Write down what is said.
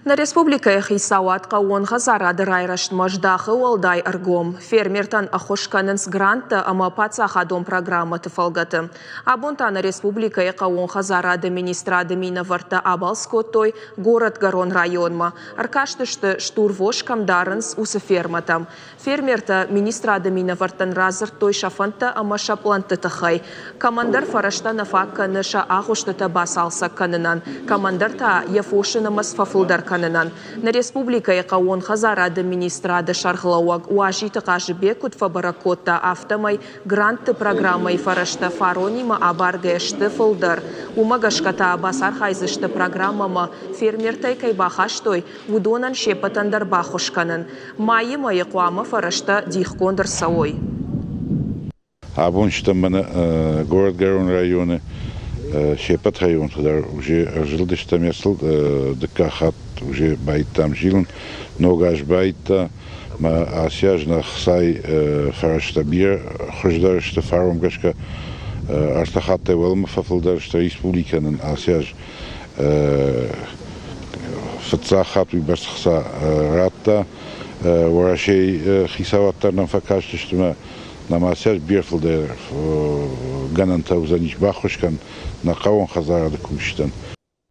Нӕ республикӕйы хицауад хъӕууон хӕдзарады райрӕзтмӕ здахы уӕлдай ӕргом. Фермертӕн ӕххуыс кӕнынц гранттӕ ӕмӕ паддзахадон программӕты фӕлгӕты. Абон та нӕ республикӕйы хъӕууон хӕдзарады министрады минӕвӕрттӕ абалц кодтой Горӕтгӕрон районмӕ. Ӕркастысты, стурвос кӕм дарынц, уыцы фермӕтӕм. Фермертӕ министрады минӕвӕрттӕн радзырдтой сӕ фӕндтӕ ӕмӕ сӕ пълӕнтты тыххӕй. Кӕмӕндӕр фӕрӕзтӕ нӕ фаг кӕны сӕ агъуыстытӕ бацалцӕг кӕнынӕн, кӕмӕндӕр та йӕ фосы нымӕц фӕфылдӕр кӕнынӕн. Нӕ республикӕйы хъӕууон хӕдзарады министрады сӕргълӕууӕг Уазиты Хъазыбег куыд фӕбӕрӕг кодта, афтӕмӕй грантты программӕйы фӕрӕзтӕ фаронимӕ абаргӕ сты фылдӕр. Уымӕ гӕсгӕ та бацархайдзысты программӕмӕ фермертӕй кӕй бахастой, уыдонӕн се ппӕтӕн дӕр баххуыс кӕнын. Майы мӕйы хъуамӕ фӕрӕзтӕ дихгонд ӕрцӕуой. Абон стӕм мӕнӕ Горӕтгӕрон районы се ппӕт районты дӕр уже ӕрзылдыстӕм йӕ сыл дыккаг хатт уже байдтам зилын. Ног аз байдта, мӕ ацы аз нӕ хцай фӕрӕзтӕ бирӕ хуыздӕр сты фарон гӕсгӕ ӕртӕ хаттӕй уӕлӕмӕ фӕфылдӕр сты республикӕ нын ацы аз фыццаг хатт уыйбӕрц хца радта. Уӕрӕсейы хицауад дӕр нӕм фӕкастысты ӕмӕ нӕм ацы аз бирӕ фылдӕр гӕнӕнтӕ уыдзӕнис баххуыс кӕнын нӕ хъӕууон хӕдзарады кусджытӕн.